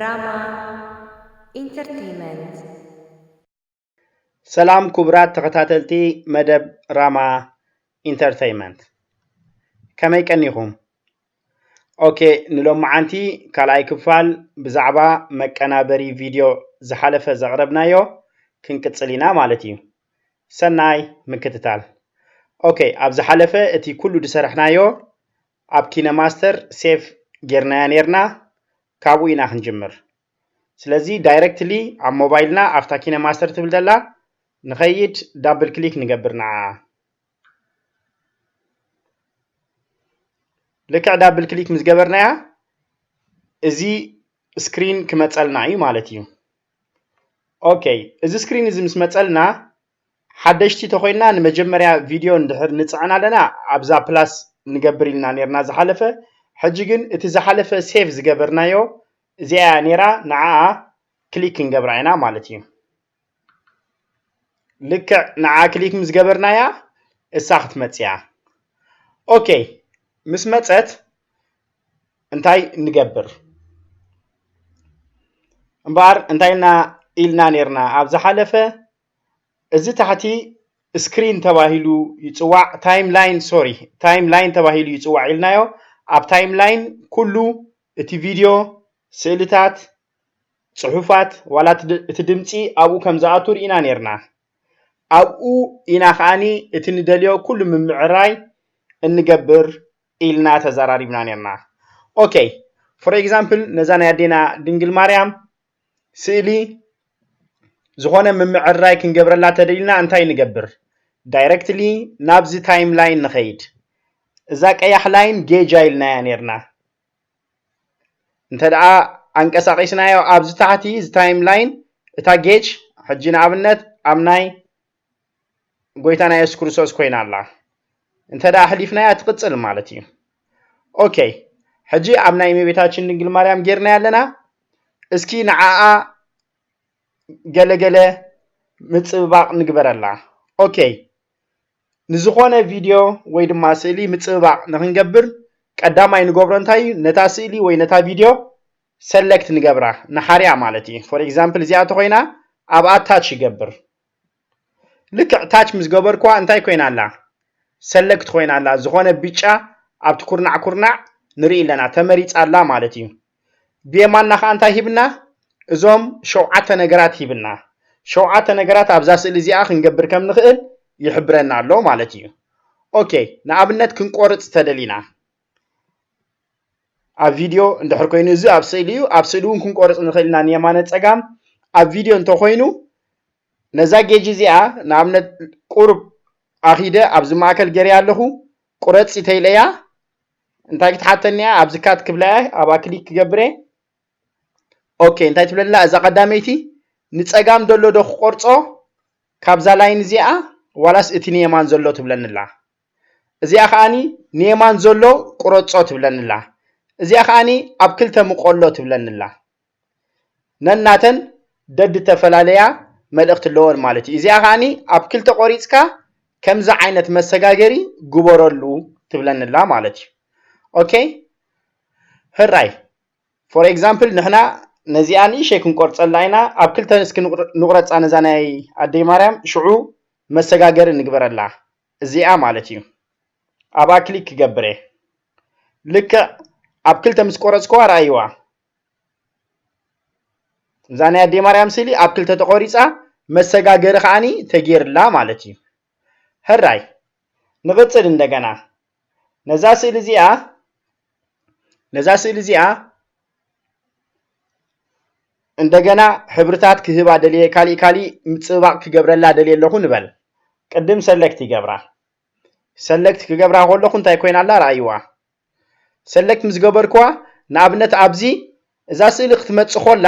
ራማ ኢንተርቴይመንት። ሰላም ክቡራት ተኸታተልቲ መደብ ራማ ኢንተርቴይመንት፣ ከመይ ቀኒኹም? ኦኬ፣ ንሎማዓንቲ ካልኣይ ክፋል ብዛዕባ መቀናበሪ ቪድዮ ዝሓለፈ ዘቕረብናዮ ክንቅጽል ኢና ማለት እዩ። ሰናይ ምክትታል። ኦኬ፣ ኣብ ዝሓለፈ እቲ ኩሉ ዝሰራሕናዮ ኣብ ኪነማስተር ሴቭ ጌርናያ ኔርና፣ ካብኡ ኢና ክንጅምር። ስለዚ ዳይረክትሊ ኣብ ሞባይልና ኣብታ ኪነማስተር ትብል ዘላ ንኸይድ፣ ዳብል ክሊክ ንገብር ንዓ። ልክዕ ዳብል ክሊክ ምስ ገበርናያ እዚ ስክሪን ክመፀልና እዩ ማለት እዩ። ኦኬ፣ እዚ ስክሪን እዚ ምስ መፀልና ሓደሽቲ ተኾይንና ንመጀመርያ ቪድዮ እንድሕር ንፅዕን ኣለና ኣብዛ ፕላስ ንገብር ኢልና ኔርና ዝሓለፈ። ሕጂ ግን እቲ ዝሓለፈ ሴቭ ዝገበርናዮ እዚኣ እያ ኔራ፣ ንዓኣ ክሊክ ክንገብራ ኢና ማለት እዩ። ልክዕ ንዓ ክሊክ ምስ ገበርናያ እሳ ክትመፅያ። ኦኬ፣ ምስ መፀት እንታይ ንገብር? እምበኣር እንታይ ኢልና ኢልና ኔርና ኣብ ዝሓለፈ? እዚ ታሕቲ ስክሪን ተባሂሉ ይፅዋዕ፣ ታይም ላይን፣ ሶሪ፣ ታይም ላይን ተባሂሉ ይፅዋዕ ኢልናዮ። ኣብ ታይም ላይን ኩሉ እቲ ቪድዮ፣ ስእልታት፣ ፅሑፋት፣ ዋላ እቲ ድ- እቲ ድምፂ ኣብኡ ከም ዝኣቱ ርኢና ኔርና። ኣብኡ ኢና ከዓኒ እቲ ንደልዮ ኩሉ ምምዕራይ እንገብር ኢልና ተዘራሪብና ኔርና። ኦኬ፣ ፎር ኤግዛምፕል ነዛ ናይ ኣዴና ድንግል ማርያም ስእሊ ዝኾነ ምምዕራይ ክንገብረላ ተደሊና እንታይ ንገብር? ዳይረክትሊ ናብዚ ታይም ላይን ንኸይድ። እዛ ቀያሕ ላይን ጌጃ ኢልናያ ኔርና። እንተ ደኣ ኣንቀሳቒስናዮ ኣብዚ ታሕቲ እዚ ታይም ላይን እታ ጌጅ ሕጂ ንኣብነት ኣብ ናይ ጎይታና የሱስ ክርስቶስ ኮይና ኣላ። እንተ ደኣ ኣሕሊፍናያ ትቕጽል ማለት እዩ። ኦኬ፣ ሕጂ ኣብ ናይ እመቤታችን ድንግል ማርያም ጌርናያ ኣለና። እስኪ ንዓኣ ገለገለ ምጽብባቕ ንግበረላ። ኦኬ፣ ንዝኾነ ቪድዮ ወይ ድማ ስእሊ ምጽብባቕ ንኽንገብር ቀዳማይ ንገብሮ እንታይ እዩ? ነታ ስእሊ ወይ ነታ ቪድዮ ሰለክት ንገብራ፣ ንሓርያ ማለት እዩ። ፎር ኤግዛምፕል እዚኣ ተኾይና ኣብኣ ታች ይገብር። ልክዕ ታች ምስ ገበርኩዋ እንታይ ኮይና ኣላ? ሰለክት ኮይና ኣላ። ዝኾነ ብጫ ኣብቲ ኩርናዕ ኩርናዕ ንርኢ ኣለና፣ ተመሪጻ ኣላ ማለት እዩ። ብየማንና ከኣ እንታይ ሂብና? እዞም ሸውዓተ ነገራት ሂብና። ሸውዓተ ነገራት ኣብዛ ስእሊ እዚኣ ክንገብር ከም ንኽእል ይሕብረና ኣሎ ማለት እዩ። ኦኬ፣ ንኣብነት ክንቆርጽ ተደሊና፣ ኣብ ቪድዮ እንድሕር ኮይኑ፣ እዚ ኣብ ስእሊ እዩ፣ ኣብ ስእሊ እውን ክንቆርጽ ንኽእል ኢና፣ ንየማነ ጸጋም። ኣብ ቪድዮ እንተኾይኑ ነዛ ጌጅ እዚኣ ንኣብነት ቁሩብ ኣኺደ ኣብዚ ማእከል ገይረያ ኣለኹ፣ ቁረጺ ተኢለያ እንታይ ክትሓተኒ እያ? ኣብዚ ካት ክብላ እየ፣ ኣብኣ ክሊክ ክገብር እየ። ኦኬ፣ እንታይ ትብለላ እዛ ቀዳመይቲ? ንጸጋም ዘሎ ዶ ክቆርጾ ካብዛ ላይን እዚኣ፣ ዋላስ እቲ ንየማን ዘሎ ትብለኒ ኣላ። እዚኣ ከኣኒ ንየማን ዘሎ ቁረጾ ትብለኒ ኣላ። እዚኣ ከኣኒ ኣብ ክልተ ምቖሎ ትብለኒ ኣላ። ነናተን ደድ ዝተፈላለያ መልእኽቲ ኣለወን ማለት እዩ። እዚኣ ከኣኒ ኣብ ክልተ ቆሪጽካ ከምዚ ዓይነት መሰጋገሪ ግበረሉ ትብለኒ ኣላ ማለት እዩ። ኦኬ፣ ህራይ። ፎር ኤግዛምፕል ንሕና ነዚኣ ንእሸይ ክንቆርጸላ ኢና። ኣብ ክልተ እስኪ ንቑር- ንቑረጻ ነዛ ናይ ኣደይ ማርያም፣ ሽዑ መሰጋገሪ ንግበረላ። እዚኣ ማለት እዩ። ኣብኣ ክሊክ ክገብር እየ። ልክዕ ኣብ ክልተ ምስ ቆረጽክዋ ረኣይዋ። እዛ ናይ ኣደይ ማርያም ስእሊ ኣብ ክልተ ተቆሪጻ፣ መሰጋገሪ ከዓኒ ተጌርላ ማለት እዩ። ህራይ ንቕጽል እንደገና። ነዛ ስእሊ እዚኣ ነዛ ስእሊ እዚኣ እንደገና ሕብርታት ክህባ ደልየ፣ ካሊእ ካሊእ ምጽብባቕ ክገብረላ ደልየ ኣለኹ ንበል። ቅድም ሰለክት ይገብራ። ሰለክት ክገብራ ከለኹ እንታይ ኮይና ኣላ ረኣይዋ። ሰለክት ምስ ገበርክዋ፣ ንኣብነት ኣብዚ እዛ ስእሊ ክትመጽእ ከላ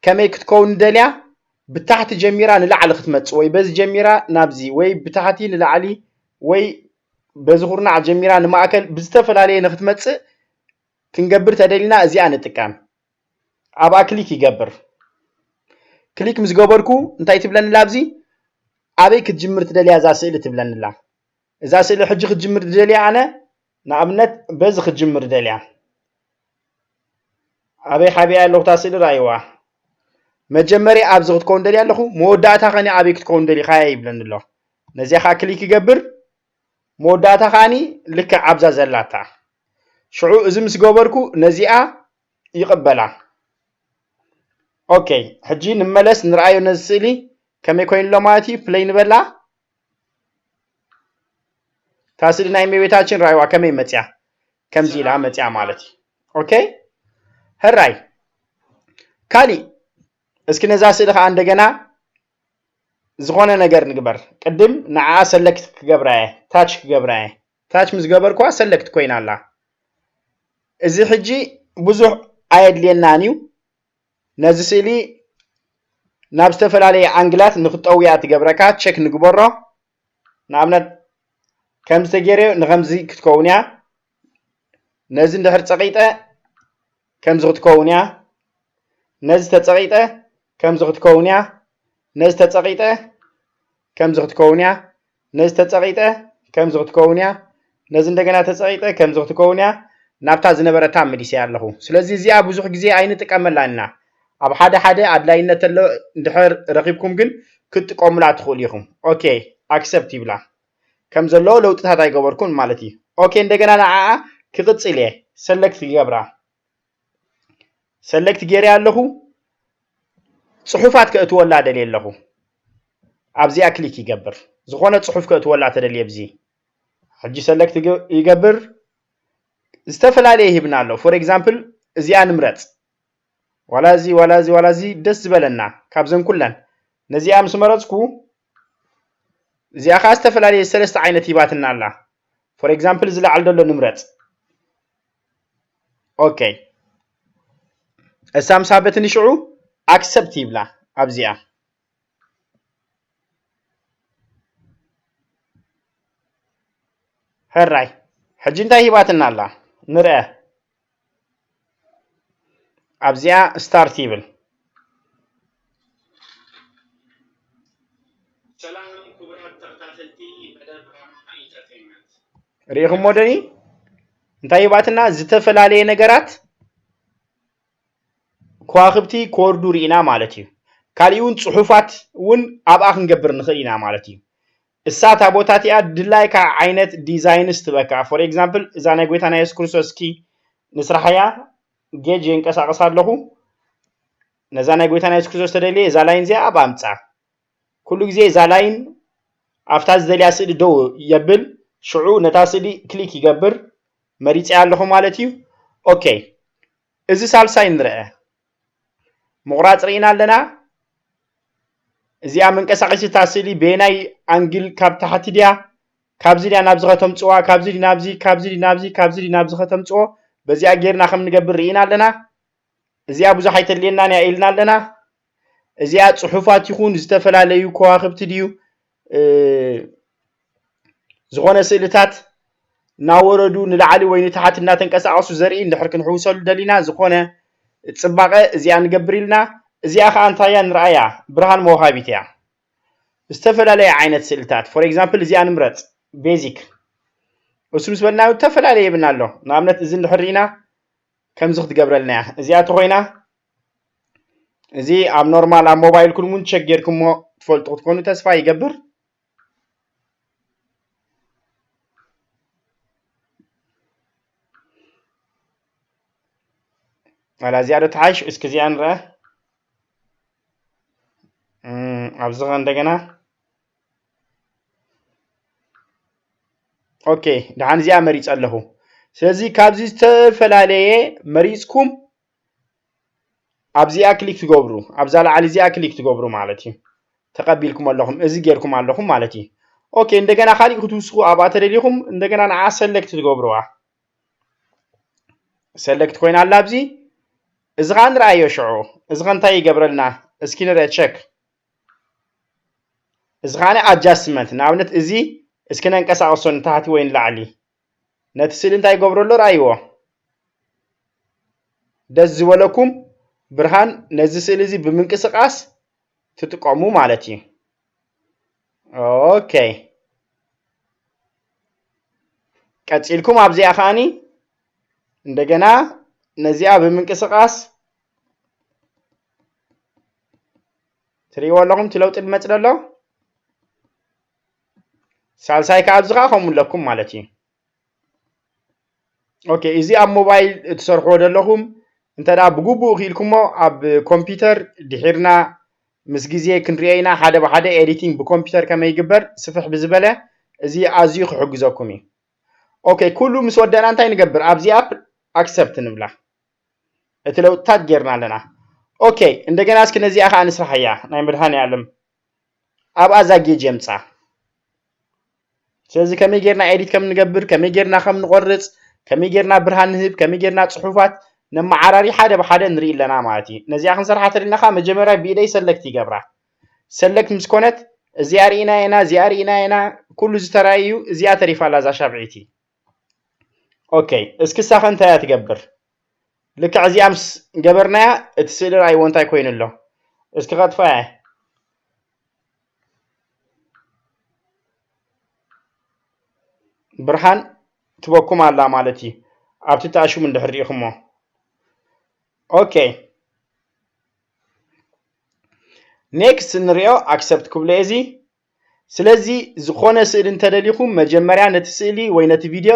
ከመይ ክትከውን ንደልያ? ብታሕቲ ጀሚራ ንላዕሊ ክትመጽእ፣ ወይ በዚ ጀሚራ ናብዚ፣ ወይ ብታሕቲ ንላዕሊ፣ ወይ በዚ ኩርናዕ ጀሚራ ንማእከል ብዝተፈላለየ ንክትመጽእ ክንገብር ተደሊና እዚኣ ንጥቀም። ኣብኣ ክሊክ ይገብር። ክሊክ ምስ ገበርኩ እንታይ ትብለኒ ኣላ ኣብዚ? ኣበይ ክትጅምር ትደልያ እዛ ስእሊ ትብለኒ ኣላ። እዛ ስእሊ ሕጂ ክትጅምር ዝደልያ ኣነ ንኣብነት በዚ ክትጅምር ደልያ። ኣበይ ሓቢኣ ኣለኹ? እታ ስእሊ ራእይዋ። መጀመርያ ኣብዚ ክትከውን ደልያ ኣለኹ፣ መወዳእታ ኸኒ ኣበይ ክትከውን ደሊኻ ይብለኒ ኣሎ። ነዚኣ ኸዓ ክሊክ ይገብር። መወዳእታ ኸዓኒ ልክዕ ኣብዛ ዘላታ። ሽዑ እዚ ምስ ገበርኩ ነዚኣ ይቕበላ። ኦኬ፣ ሕጂ ንመለስ፣ ንርኣዮ ነዚ ስእሊ ከመይ ኮይኑ ኣሎ ማለት እዩ። ፕለይ ንበላ። እታ ስእሊ ናይ እመቤታችን ራእይዋ ከመይ መጽያ? ከምዚ ኢላ መጽያ ማለት እዩ። ኦኬ፣ ሕራይ። ካሊእ እስኪ ነዛ ስእሊ ኸዓ እንደገና ዝኾነ ነገር ንግበር። ቅድም ንዓኣ ሰለክት ክገብራ እየ፣ ታች ክገብራ እየ። ታች ምስ ገበርኩዋ ሰለክት ኮይና ኣላ። እዚ ሕጂ ብዙሕ ኣየድልየናን እዩ። ነዚ ስእሊ ናብ ዝተፈላለየ ኣንግላት ንክጠውያ ትገብረካ። ቸክ ንግበሮ። ንኣብነት ከምዚ ተገይረ ንከምዚ ክትከውን እያ። ነዚ እንድሕር ጸቒጠ ከምዚ ክትከውን እያ። ነዚ ተጸቒጠ ከምዚ ክትከውን እያ። ነዚ ተጸቒጠ ከምዚ ክትከውን እያ። ነዚ ተጸቒጠ ከምዚ ክትከውን እያ። ነዚ እንደገና ተጸቒጠ ከምዚ ክትከውን እያ። ናብታ ዝነበረታ መሊሰያ ኣለኹ። ስለዚ እዚኣ ብዙሕ ግዜ ኣይንጥቀመላን ኢና። ኣብ ሓደ ሓደ ኣድላይነት ተሎ እንድሕር ረኺብኩም ግን ክትጥቀሙላ ትኽእሉ ኢኹም። ኦኬ፣ ኣክሰፕት ይብላ። ከም ዘሎ ለውጥታት ኣይገበርኩን ማለት እዩ። ኦኬ፣ እንደገና ንዓኣ ክቕጽል እየ። ሰለክት ይገብራ። ሰለክት ገይረ ኣለኹ። ጽሑፋት ከእትወላ ደልየ ኣለኹ። ኣብዚኣ ክሊክ ይገብር። ዝኾነ ጽሑፍ ከእትወላ ተደልየ ብዚ። ሕጂ ሰለክት ይገ-፣ ይገብር። ዝተፈላለየ ይህብና ኣሎ። ፎር ኤግዛምፕል እዚኣ ንምረጽ። ዋላ እዚ፣ ዋላ እዚ፣ ዋላ እዚ ደስ ዝበለና ካብዘን ኩለን። ነዚኣ ምስ መረጽኩ፣ እዚኣ ኸዓ ዝተፈላለየ ሰለስተ ዓይነት ሂባትና ኣላ። ፎር ኤግዛምፕል እዚ ላዕሊ ዘሎ ንምረጽ። ኦኬ። እሳ ምስ ሃበትኒ ሽዑ ኣክሰፕት ይብላ ኣብዚኣ። ሕራይ። ሕጂ እንታይ ሂባትና ኣላ? ንርአ። ኣብዚኣ ስታርት ይብል። ሰላም ክቡራት ተኸታተልቲ መደብ ራማ ኢንተርቴይንመንት። ርኢኹሞ ደኒ? እንታይ ሂባትና? ዝተፈላለየ ነገራት ከዋኽብቲ ክወርዱ ርኢና ማለት እዩ። ካሊእ እውን ጽሑፋት እውን ኣብኣ ክንገብር ንኽእል ኢና ማለት እዩ። እሳ እታ ቦታ እቲኣ ድላይካ ዓይነት ዲዛይንስ ትበካ። ፎር ኤግዛምፕል እዛ ናይ ጎይታና የሱስ ክርስቶስ እስኪ ንስራሕያ ጌጅ የንቀሳቕሳ ኣለኹ። ነዛ ናይ ጎይታና የሱስ ክርስቶስ ተደልየ እዛ ላይን እዚኣ ኣብ ኣምጻ። ኩሉ ግዜ እዛ ላይን ኣብታ ዝደልያ ስእሊ ደው የብል። ሽዑ ነታ ስእሊ ክሊክ ይገብር። መሪጸያ ኣለኹ ማለት እዩ። ኦኬ፣ እዚ ሳልሳይ ንርአ። ምቑራጽ ርኢና ኣለና። እዚኣ መንቀሳቐሲት እታ ስእሊ በየናይ ኣንግል፣ ካብ ታሕቲ ድያ፣ ካብዚ ድያ ናብዚ ከተምጽዋ፣ ካብዚ ድዩ ናብዚ፣ ካብዚ ድዩ ናብዚ፣ ካብዚ ድዩ ናብዚ ከተምጽዎ፣ በዚኣ ጌርና ከም ንገብር ርኢና ኣለና። እዚኣ ብዙሕ ኣይተድልየናን እያ ኢልና ኣለና። እዚኣ ጽሑፋት ይኹን ዝተፈላለዩ ከዋኽብቲ ድዩ፣ እ፣ ዝኾነ ስእልታት እናወረዱ ንላዕሊ ወይ ንታሕቲ እናተንቀሳቐሱ ዘርኢ እንድሕር ክንሕውሰሉ ደሊና፣ ዝኾነ ጽባቐ እዚኣ ንገብር ኢልና። እዚኣ ኸኣ እንታይ እያ ንርኣያ? ብርሃን መውሃቢት እያ። ዝተፈላለየ ዓይነት ስእልታት፣ ፎር ኤግዛምፕል እዚኣ ንምረጽ፣ ቤዚክ። እሱ ምስ በልናዮ ዝተፈላለየ ይብልና ኣሎ። ንኣብነት እዚ እንድሕር ርኢና ከምዚ ክትገብረልና እያ። እዚኣ ተኾይና፣ እዚ ኣብ ኖርማል ኣብ ሞባይልኩም እውን ቸክ ጌርኩሞ ትፈልጡ ክትኮኑ ተስፋ ይገብር። ዋላ እዚኣ ዶ ትሓይሽ? እስኪ እዚኣ ንርአ። እም፣ ኣብዚ ኸ እንደገና። ኦኬ፣ ደሓን እዚኣ መሪጸ ኣለኹ። ስለዚ ካብዚ ዝተፈላለየ መሪጽኩም ኣብዚኣ ክሊክ ትገብሩ፣ ኣብዛ ላዕሊ እዚኣ ክሊክ ትገብሩ ማለት እዩ። ተቐቢልኩም ኣለኹም፣ እዚ ጌርኩም ኣለኹም ማለት እዩ። ኦኬ፣ እንደገና ካሊእ ክትውስኹ ኣብኣ ተደሊኹም እንደገና ንዓ ሰለክት ትገብሩዋ። ሰለክት ኮይና ኣላ ኣብዚ። እዚ ኸዓ ንርኣዮ ሽዑ። እዚ ኸ እንታይ ይገብረልና? እስኪ ንርአ ቸክ። እዚ ኸዓ ኣጃስትመንት። ንኣብነት እዚ እስኪ ነንቀሳቕሶ ንታሕቲ ወይ ንላዕሊ። ነቲ ስእሊ እንታይ ይገብሮ ኣሎ? ረኣይዎ። ደስ ዝበለኩም ብርሃን ነዚ ስእሊ እዚ ብምንቅስቓስ ትጥቀሙ ማለት እዩ። ኦኬ። ቀጺልኩም ኣብዚኣ ከኣኒ እንደገና ነዚኣ ትርእይዎ ኣለኹም እቲ ለውጢ ዝመጽእ ዘሎ። ሳልሳይ ከዓ ኣብዚ ከዓ ከምኡ ኣለኩም ማለት እዩ። ኦኬ፣ እዚ ኣብ ሞባይል እትሰርሕዎ ዘለኹም እንተ ደኣ ብግቡእ ክኢልኩሞ ኣብ ኮምፒውተር ድሒርና ምስ ግዜ ክንሪኦ ኢና። ሓደ ብሓደ ኤዲቲንግ ብኮምፒውተር ከመይ ይግበር ስፍሕ ብዝበለ፣ እዚ ኣዝዩ ክሕግዘኩም እዩ። ኦኬ፣ ኩሉ ምስ ወደእና እንታይ ንገብር? ኣብዚ ኣፕ ኣክሰፕት ንብላ። እቲ ለውጥታት ጌርና ኣለና። ኦኬ፣ እንደገና እስኪ ነዚኣ ከዓ ንስራሓያ። ናይ መድሃኔ ዓለም ኣብኣ እዛ ጌጅ የምጻ። ስለዚ ከመይ ጌርና ኤዲት ከም ንገብር፣ ከመይ ጌርና ከም ንቆርጽ፣ ከመይ ጌርና ብርሃን ንህብ፣ ከመይ ጌርና ጽሑፋት ነመዓራሪ ሓደ ብሓደ ንርኢ ኣለና ማለት እዩ። ነዚኣ ክንሰርሓ ተደሊና ከዓ መጀመርያ ብኢደይ ሰለክት ይገብራ። ሰለክት ምስ ኮነት እዚኣ ርኢና ኢና፣ እዚኣ ርኢና ኢና፣ ኩሉ ዝተራእዩ፣ እዚኣ ተሪፋ ኣላ እዛ ሻብዒቲ። ኦኬ፣ እስኪ እሳ ከ እንታይ እያ ትገብር? ልክዕ እዚኣ ምስ ገበርናያ እቲ ስእሊ ርኣይዎ እንታይ ኮይኑ ኣሎ። እስኪ ከጥፋያ እየ። ብርሃን ትበኩም ኣላ ማለት እዩ። ኣብቲ ተኣሽሙ እንድሕር ርኢኹሞ። ኦኬ። ኔክስት ንሪኦ፣ ኣክሰፕት ክብሎ እየ እዚ። ስለዚ ዝኾነ ስእሊ እንተደሊኹም መጀመርያ ነቲ ስእሊ ወይ ነቲ ቪድዮ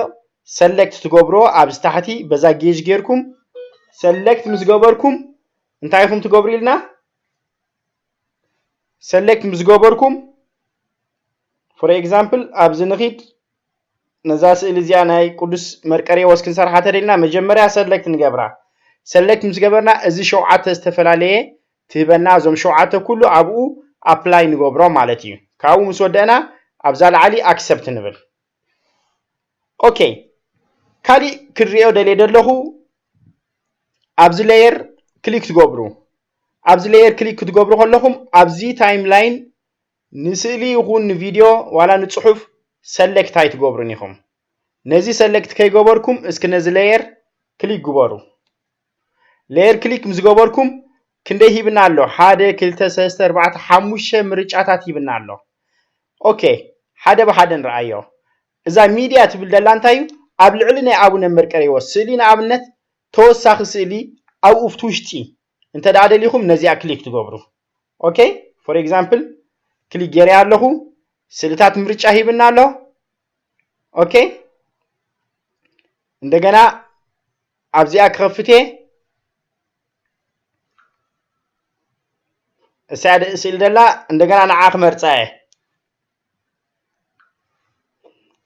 ሰለክት ትገብርዎ ኣብዚ ታሕቲ በዛ ጌጅ ጌርኩም ሰለክት ምስ ገበርኩም እንታይ ኢኹም ትገብሩ ኢልና? ሰለክት ምስ ገበርኩም for example ኣብዚ ንኺድ ነዛ ስእሊ እዚኣ ናይ ቅዱስ መርቀሬዎስ ክንሰርሓ ተደሊና መጀመርያ ሰለክት ንገብራ። ሰለክት ምስ ገበርና እዚ ሸውዓተ ዝተፈላለየ ትህበና። እዞም ሸውዓተ ኩሉ ኣብኡ ኣፕላይ ንገብሮ ማለት እዩ። ካብኡ ምስ ወደእና ኣብዛ ላዕሊ ኣክሰፕት ንብል። ኦኬ፣ ካሊእ ክሪኦ ደልየ ዘለኹ ኣብዚ ሌየር ክሊክ ትገብሩ። ኣብዚ ሌየር ክሊክ ክትገብሩ ከለኹም ኣብዚ ታይም ላይን ንስእሊ ይኹን ንቪድዮ ዋላ ንፅሑፍ ሰለክት ኣይትገብሩን ኢኹም። ነዚ ሰለክት ከይገበርኩም እስኪ ነዚ ሌየር ክሊክ ግበሩ። ሌየር ክሊክ ምስ ገበርኩም ክንደይ ሂብና ኣሎ? ሓደ፣ ክልተ፣ ሰለስተ፣ ኣርባዕተ፣ ሓሙሽተ ምርጫታት ሂብና ኣሎ። ኦኬ፣ ሓደ ብሓደ ንርኣዮ። እዛ ሚድያ ትብል ደላ እንታይ እዩ? ኣብ ልዕሊ ናይ ኣቡነ መርቀሬዎስ ስእሊ ንኣብነት ተወሳኺ ስእሊ ኣብኡ ኣብቲ ውሽጢ እንተ ደኣ ደሊኹም ነዚኣ ክሊክ ትገብሩ። ኦኬ፣ for example ክሊክ ገይረ ኣለኹ። ስእልታት ምርጫ ሂብና ኣሎ። ኦኬ፣ እንደገና ኣብዚኣ ክኸፍት እየ። እሳ ስእሊ ደላ እንደገና ንዓ ክመርጻ እየ።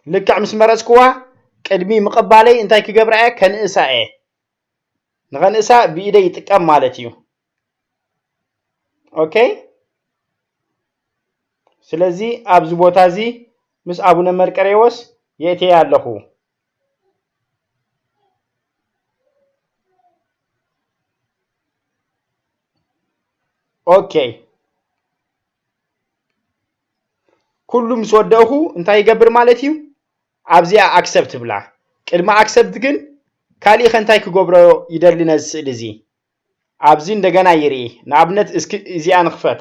ልክዕ ምስ መረጽክዋ ቅድሚ ምቕባለይ እንታይ ክገብራ እየ? ከንእሳ እየ። ንኸንእሳ ብኢደይ ይጥቀም ማለት እዩ። ኦኬ፣ ስለዚ ኣብዚ ቦታ እዚ ምስ ኣቡነ መርቀሬዎስ የእትየ ኣለኹ። ኦኬ፣ ኩሉ ምስ ወደእኹ እንታይ ይገብር ማለት እዩ? ኣብዚኣ ኣክሰፕት ብላ። ቅድሚ ኣክሰፕት ግን ካሊእ ከ እንታይ ክገብሮ ይደሊ ነዚ ስእሊ እዚ? ኣብዚ እንደገና ይርኢ። ንኣብነት እስኪ እዚኣ ንኽፈት።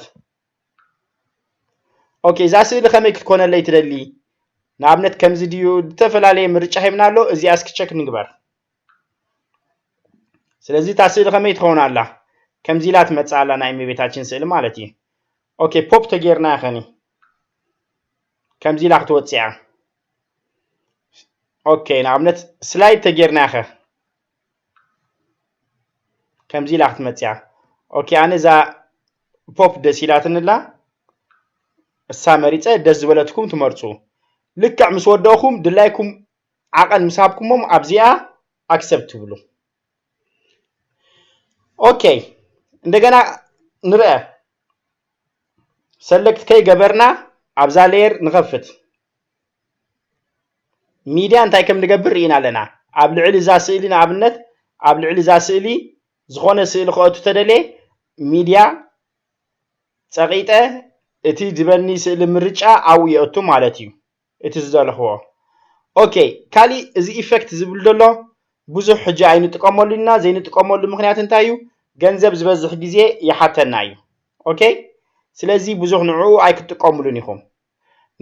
ኦኬ፣ እዛ ስእሊ ከመይ ክትኮነለይ ትደሊ? ንኣብነት ከምዚ ድዩ? ዝተፈላለየ ምርጫ ሂብና ኣሎ። እዚኣ እስኪ ቸክ ንግበር። ስለዚ እታ ስእሊ ከመይ ትኸውን ኣላ? ከምዚ ኢላ ትመጽእ ኣላ፣ ናይ እመቤታችን ስእሊ ማለት እዩ። ኦኬ፣ ፖፕ ተጌርና ኸኒ ከምዚ ኢላ ክትወጽእ እያ። ኦኬ፣ ንኣብነት ስላይድ ተጌርና ኸ ከምዚ ኢላ ክትመጽእ እያ። ኦኬ፣ ኣነ እዛ ፖፕ ደስ ኢላትኒ ኣላ፣ እሳ መሪጸ፣ ደስ ዝበለትኩም ትመርጹ። ልክዕ ምስ ወደእኹም ድላይኩም ዓቐን ምስ ሃብኩሞም ኣብዚኣ ኣክሰፕት ትብሉ። ኦኬ፣ እንደገና ንርአ። ሰለክት ከይገበርና ኣብዛ ሌየር ንኸፍት። ሚድያ እንታይ ከም ንገብር ርኢና ኣለና። ኣብ ልዕሊ እዛ ስእሊ ንኣብነት ኣብ ልዕሊ እዛ ስእሊ ዝኾነ ስእሊ ክኣቱ ተደልየ ሚድያ ጸቒጠ እቲ ዝበኒ ስእሊ ምርጫ ኣብኡ የእቱ ማለት እዩ። እቲ ዝደለኽዎ። ኦኬ፣ ካሊእ እዚ ኢፌክት ዝብል ዘሎ ብዙሕ ሕጂ ኣይንጥቀመሉ ኢና። ዘይንጥቀመሉ ምኽንያት እንታይ እዩ? ገንዘብ ዝበዝሕ ግዜ ይሓተና እዩ። ኦኬ፣ ስለዚ ብዙሕ ንዕኡ ኣይክትጥቀሙሉን ኢኹም።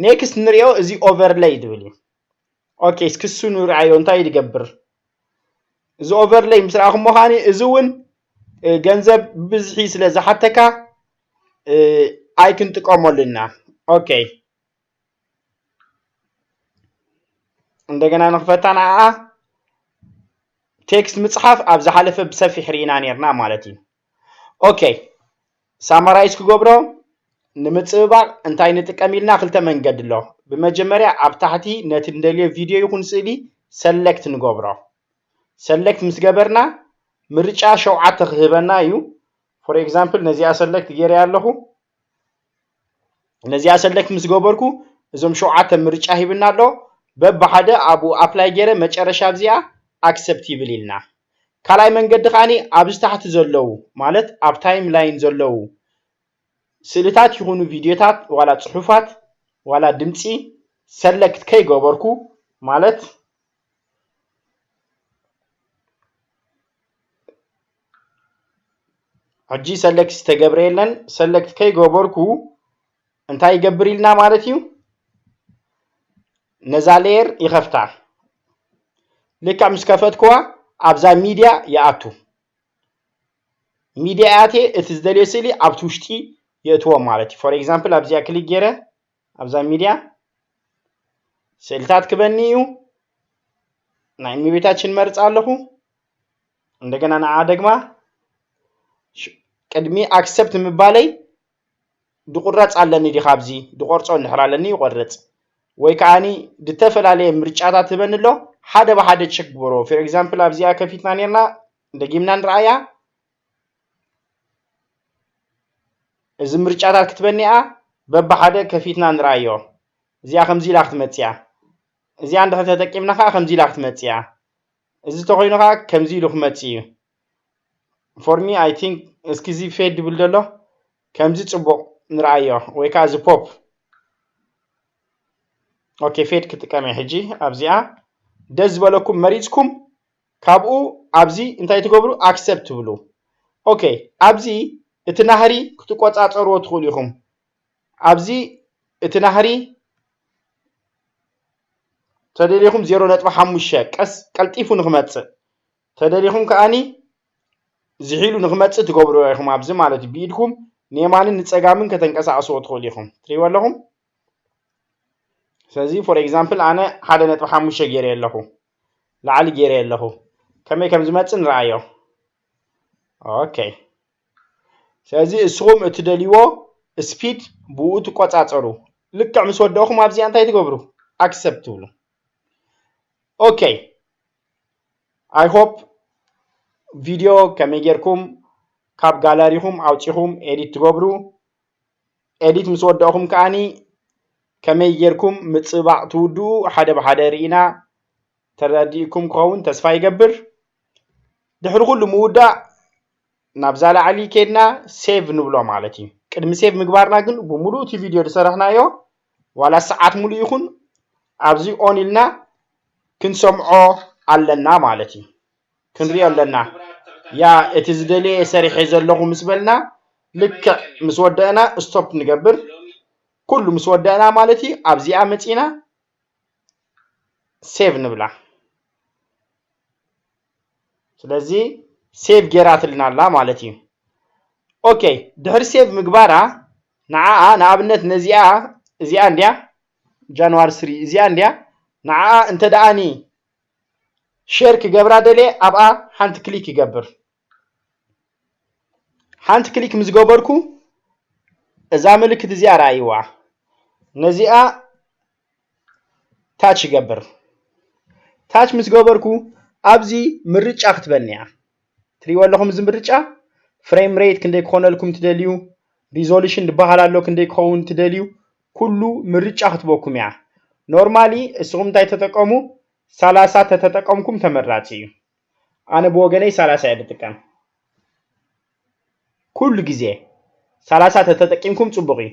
ኔክስት ንሪኦ፣ እዚ ኦቨርለይ ዝብል እዩ። ኦኬ፣ እስኪ እሱ ንርኣዮ እንታይ ይገብር። እዚ ኦቨርለይ ምስ ረኣኹሞ ከዓኒ እዚ እውን፣ እ፣ ገንዘብ ብብዝሒ ስለ ዝሓተካ ኣይ ክንጥቀመሉ ኢና። ኦኬ፣ እንደገና ንኽፈታ ንዓኣ። ቴክስት ምፅሓፍ ኣብ ዝሓለፈ ብሰፊሕ ርኢና ነርና ማለት እዩ። ኦኬ፣ ሳማራይዝ ክገብሮ ንምፅብባቕ እንታይ ንጥቀም ኢልና ክልተ መንገዲ ኣሎ። ብመጀመርያ ኣብ ታሕቲ ነቲ ንደልዮ ቪድዮ ይኹን ስእሊ ሰለክት ንገብሮ። ሰለክት ምስ ገበርና ምርጫ ሸውዓተ ክህበና እዩ። ፎር ኤግዛምፕል ነዚኣ ሰለክት ገይረያ ኣለኹ። ነዚኣ ሰለክት ምስ ገበርኩ እዞም ሸውዓተ ምርጫ ሂብና ኣሎ። በብሓደ ኣብኡ ኣፕላይ ገይረ መጨረሻ ኣብዚኣ ኣክሰፕት ይብል ኢልና። ካልኣይ መንገዲ ከዓኒ ኣብዚ ታሕቲ ዘለዉ ማለት ኣብ ታይም ላይን ዘለዉ ስእልታት ይኹኑ ቪድዮታት ዋላ ጽሑፋት ዋላ ድምፂ ሰለክት ከይገበርኩ ማለት ሕጂ ሰለክት ዝተገብረ የለን። ሰለክት ከይገበርኩ እንታይ ይገብር ኢልና ማለት እዩ? ነዛ ሌየር ይኸፍታ። ልክዕ ምስ ከፈትክዋ ኣብዛ ሚድያ ይኣቱ። ሚድያ ኣትየ እቲ ዝደልዮ ስእሊ ኣብቲ ውሽጢ የእትዎ ማለት እዩ። ፎር ኤግዛምፕል ኣብዚኣ ክሊክ ገይረ ኣብዛ ሚድያ ስእልታት ክበኒ እዩ። ናይ እመቤታችን መርፃ ኣለኹ። እንደገና ንዓ ደግማ ሽ- ቅድሚ ኣክሰፕት ምባለይ ድቁረፅ ኣለኒ ዲ ካብዚ ድቆርፆ እንድሕር ኣለኒ ይቆርፅ ወይ ከዓኒ ዝተፈላለየ ምርጫታት ህበኒ ኣሎ። ሓደ ብሓደ ቸክ ግበሮ። ፎር ኤግዛምፕል ኣብዚኣ ከፊትና ነርና፣ ደጊምና ንረኣያ። እዚ ምርጫታት ክትበኒ እያ። በብሓደ ከፊትና ንረኣዮ። እዚኣ ከምዚ ኢላ ክትመፅያ፣ እዚኣ እንድሕር ተጠቂምና ከዓ ከምዚ ኢላ ክትመፅያ። እዚ ተኮይኑ ከዓ ከምዚ ኢሉ ክመፅእ እዩ። ፎር ሚ ኣይ ቲንክ እስኪ እዚ ፌድ ድብል ዘሎ ከምዚ ፅቡቅ ንረኣዮ ወይ ከዓ እዚ ፖፕ። ኦኬ፣ ፌድ ክጥቀም እየ ሕጂ ኣብዚኣ። ደስ ዝበለኩም መሪፅኩም ካብኡ ኣብዚ እንታይ ትገብሩ? ኣክሰፕት ትብሉ። ኦኬ፣ ኣብዚ እቲ ናህሪ ክትቆፃፀርዎ ትኽእሉ ኢኹም። ኣብዚ እቲ ናህሪ ተደሊኹም ዜሮ ነጥቢ ሓሙሽተ ቀስ ቀልጢፉ ንክመፅእ ተደሊኹም ከዓኒ ዝሒሉ ንክመፅእ ትገብርዎ ኢኹም። ኣብዚ ማለት እዩ ብኢድኩም ንየማንን ንፀጋምን ከተንቀሳቀስዎ ትኽእሉ ኢኹም። ትሪእዎ ኣለኹም። ስለዚ ፎር ኤግዛምፕል ኣነ ሓደ ነጥቢ ሓሙሽተ ገይረ ኣለኹ፣ ላዕሊ ገይረ ኣለኹ። ከመይ ከም ዝመፅእ ንረኣዮ። ኦኬ፣ ስለዚ እስኹም እትደልይዎ ስፒድ ብኡ ትቆፃፀሩ። ልክዕ ምስ ወደእኹም ኣብዚኣ እንታይ ትገብሩ? ኣክሰፕት ትብሉ። ኦኬ፣ ኣይ ሆፕ ቪድዮ ከመይ ጌርኩም ካብ ጋላሪኹም ኣውፂኹም ኤዲት ትገብሩ፣ ኤዲት ምስ ወደእኹም ከዓኒ ከመይ ጌርኩም ምፅባቕ ትውድኡ ሓደ ብሓደ ርኢና ተረዲእኩም ክኸውን ተስፋ ይገብር። ድሕሪ ኩሉ ምውዳእ ናብዛ ላዕሊ ከድና ሴቭ ንብሎ ማለት እዩ። ቅድሚ ሴቭ ምግባርና ግን ብምሉእ እቲ ቪድዮ ዝሰራሕናዮ ዋላ ሰዓት ሙሉእ ይኹን ኣብዚ ኦን ኢልና ክንሰምዖ ኣለና ማለት እዩ። ክንሪኦ ኣለና። ያ እቲ ዝደልየ ሰሪሐ ዘለኹ ምስ በልና ልክዕ ምስ ወደእና ስቶፕ ንገብር። ኩሉ ምስ ወደእና ማለት እዩ ኣብዚኣ መፂና ሴቭ ንብላ። ስለዚ ሴቭ ጌራትልና ኣላ ማለት እዩ። ኦኬ፣ ድሕሪ ሴቭ ምግባራ ንዓኣ ንኣብነት ነዚኣ እዚኣ እንድያ ጃንዋሪ ስሪ እዚኣ እንድያ ንዓኣ እንተ ደኣኒ ሼር ክገብራ ደልየ ኣብኣ ሓንቲ ክሊክ ይገብር። ሓንቲ ክሊክ ምስ ገበርኩ እዛ ምልክት እዚኣ ረኣይዋ። ነዚኣ ታች ይገብር። ታች ምስ ገበርኩ ኣብዚ ምርጫ ክትበኒ እያ። ትሪእዎ ኣለኹም እዚ ምርጫ ፍሬም ሬት ክንደይ ክኾነልኩም ትደልዩ፣ ሪዞሉሽን ዝበሃል ኣሎ ክንደይ ክኸውን ትደልዩ፣ ኩሉ ምርጫ ክትበኩም እያ። ኖርማሊ እስኹም እንታይ ተጠቀሙ? ሰላሳ ተተጠቀምኩም ተመራፂ እዩ። ኣነ ብወገነይ ሰላሳ እየ ዝጥቀም። ኩሉ ግዜ ሰላሳ ተተጠቂምኩም ፅቡቅ እዩ።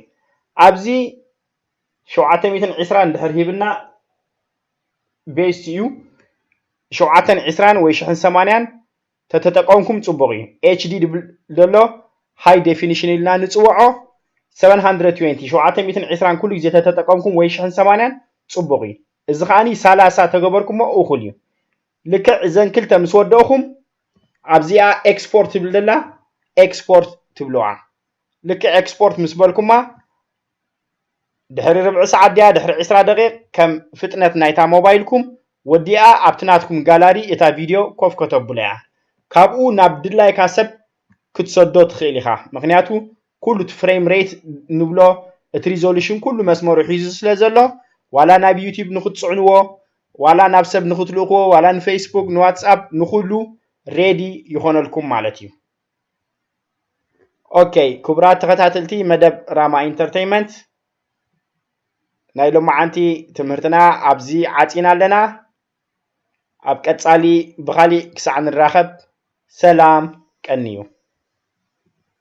ኣብዚ ሸውዓተ ሚእትን ዕስራን እንድሕር ሂብና ቤስት እዩ። ሸውዓተን ዕስራን ወይ ሽሕን ሰማንያን ተተጠቀምኩም ፅቡቅ እዩ። ኤች ዲ ድብል ዘሎ ሃይ ዴፊኒሽን ኢልና ንፅውዖ ሰቨን ሃንድረድ ትዌንቲ ሸውዓተ ሚእትን ዕስራን ኩሉ ግዜ ተተጠቀምኩም ወይ ሽሕን ሰማንያን ፅቡቅ እዩ። እዚ ከዓኒ ሰላሳ ተገበርኩሞ እኹል እዩ። ልክዕ እዘን ክልተ ምስ ወደእኹም ኣብዚኣ ኤክስፖርት ትብል ዘላ ኤክስፖርት ትብልዋ። ልክዕ ኤክስፖርት ምስ በልኩማ ድሕሪ ርብዒ ሰዓት ድያ ድሕሪ ዕስራ ደቂቕ ከም ፍጥነት ናይታ ሞባይልኩም ወዲኣ ኣብቲ ናትኩም ጋላሪ እታ ቪድዮ ኮፍ ከተብሎ እያ። ካብኡ ናብ ድላይካ ሰብ ክትሰዶ ትኽእል ኢኻ። ምኽንያቱ ኩሉ እቲ ፍሬም ሬት ንብሎ እቲ ሪዞሉሽን ኩሉ መስመሩ ሒዙ ስለ ዘሎ ዋላ ናብ ዩቲዩብ ንክትፅዕንዎ ዋላ ናብ ሰብ ንክትልእክዎ ዋላ ንፌስቡክ ንዋትስኣፕ ንኩሉ ሬዲ ይኾነልኩም ማለት እዩ። ኦኬ ክቡራት ተኸታተልቲ መደብ ራማ ኢንተርቴይመንት ናይ ሎማዓንቲ ትምህርትና ኣብዚ ዓፂና ኣለና። ኣብ ቀፃሊ ብኻሊእ ክሳዕ ንራኸብ ሰላም ቀንዩ።